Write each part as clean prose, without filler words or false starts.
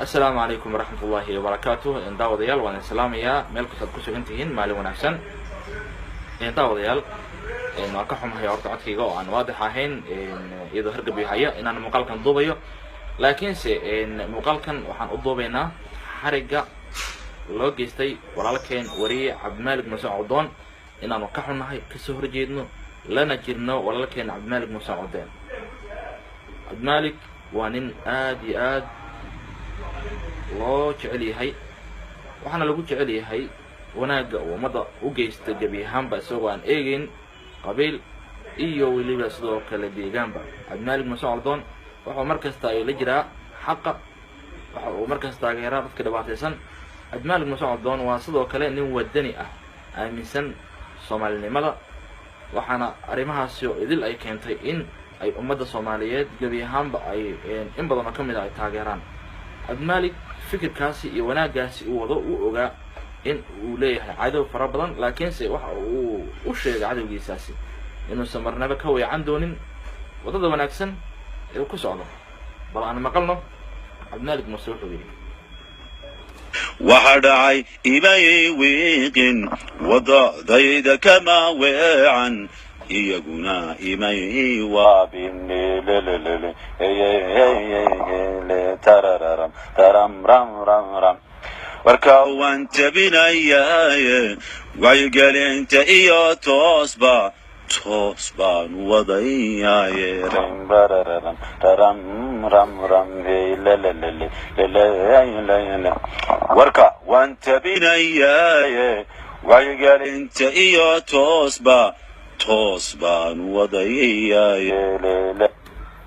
Asalaamu calaykum waraxmat ullaahi wabarakaatuh. Daawadayaal, waan islaamayaa meel kastaad ku sugan tihiin. Maalin wanaagsan, daawadayaal. Waan ka xumahay horta codkayga oo aan waadix ahayn, iyadoo hargab haya inaan muuqaalkan duubayo, laakiinse muuqaalkan waxaan u duubaynaa xarigga loo geystay walaalkeen wariye Cabdimaalik Muuse Codoon, inaanu ka xunnahay, kasoo horjeedno, lana jirno walaalkeen Cabdimaalik Muuse Codeen. Cabdimaalik waa nin aad iyo aad loo jecel yahay, waxaana lagu jecel yahay wanaagga uu ummadda u geysta gebi ahaanba, isagoo aan eegeyn qabiil iyo weliba sidoo kale deegaanba. Cabdimaalik Muuse Coldoon wuxuu mar kasta ay la jiraa xaqa, waxa uu markasta taageeraa dadka dhibaataysan. Cabdimaalik Muuse Coldoon waa sidoo kale nin wadani ah, aaminsan soomaalinimada, waxaana arrimahaasi oo idil ay keentay in ay ummadda Soomaaliyeed gebi ahaanba ay in badan oo ka mid a ay taageeraan Cabdimaalik. Fikirkaasi iyo wanaaggaasi uu wado, uu ogaa in uu leeyahay cadow fara badan, laakiinse waxa uu u sheegay cadowgiisaasi inuusan marnaba ka weecan doonin waddada wanaagsan ee uu ku socdo. Bal aan maqalno Cabdimaalik Muuse wuxuu yidhi: Waxa dhacay imay wiiqin, wadadayda kama weecan, iyaguna imay waabin. Tararam taram ram ram ram. Warka waan tabinayaaye, wacyigelinta iyo toosba toos baan wadayaaye. Ram ram ram. Warka waan tabinayaaye, wacyigelinta iyo toosba toos baan wadayaaye.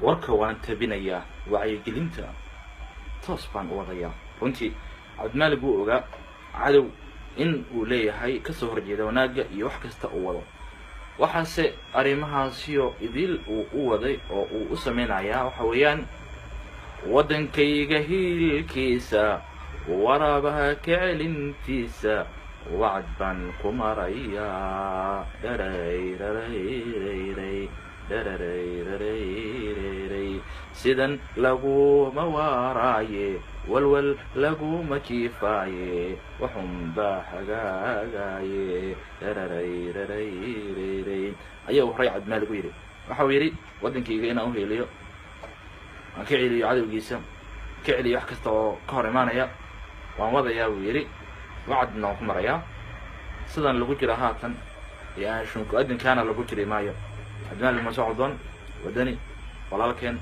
Warka waan tabinayaa, wacyigelinta toos baan u wadayaa. Runtii Cabdimaalik wuu ogaa cadow in uu leeyahay kasoo horjeeda wanaagga iyo wax kasta uu wado, waxaase arrimahaasiyo idil uu u waday oo uu u sameynayaa waxa weeyaan waddankayga hiilkiisa, waraabaha ka celintiisa, wacd baan ku marayaa. Dharayrarayray dhararayrarayray. Sidan laguma waaraaye, walwal laguma jiifaaye, waxunbaa hagaagaaye. Dhararayrarayray ayaa uu horay Cabdimaalik u yidhi. Waxa uu yidhi: waddankayga inaan uheeliyo, aan ka celiyo cadowgiisa, ka celiyo wax kasta oo ka hor imaanaya, waan wadayaa buu yidhi, wacdina waan ku marayaa. Sidan lagu jira haatan iyo aan shunku adinkaana lagu jiri maayo. Cabdimaalik Muuse Coldoon, wadani walaalkeen,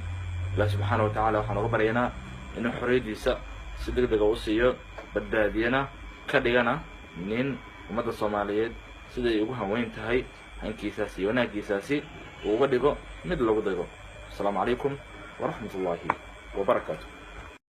Ilaah subxaana wa tacaala waxaan uga baryaynaa inuu xorriyaddiisa si deg dega u siiyo, badbaadiyana, ka dhigana nin ummadda Soomaaliyeed siday ugu hanweyn tahay hankiisaasi iyo wanaaggiisaasi uu uga dhigo mid lagu daydo. Asalaamu calaykum waraxmat ullaahi wabarakaatu.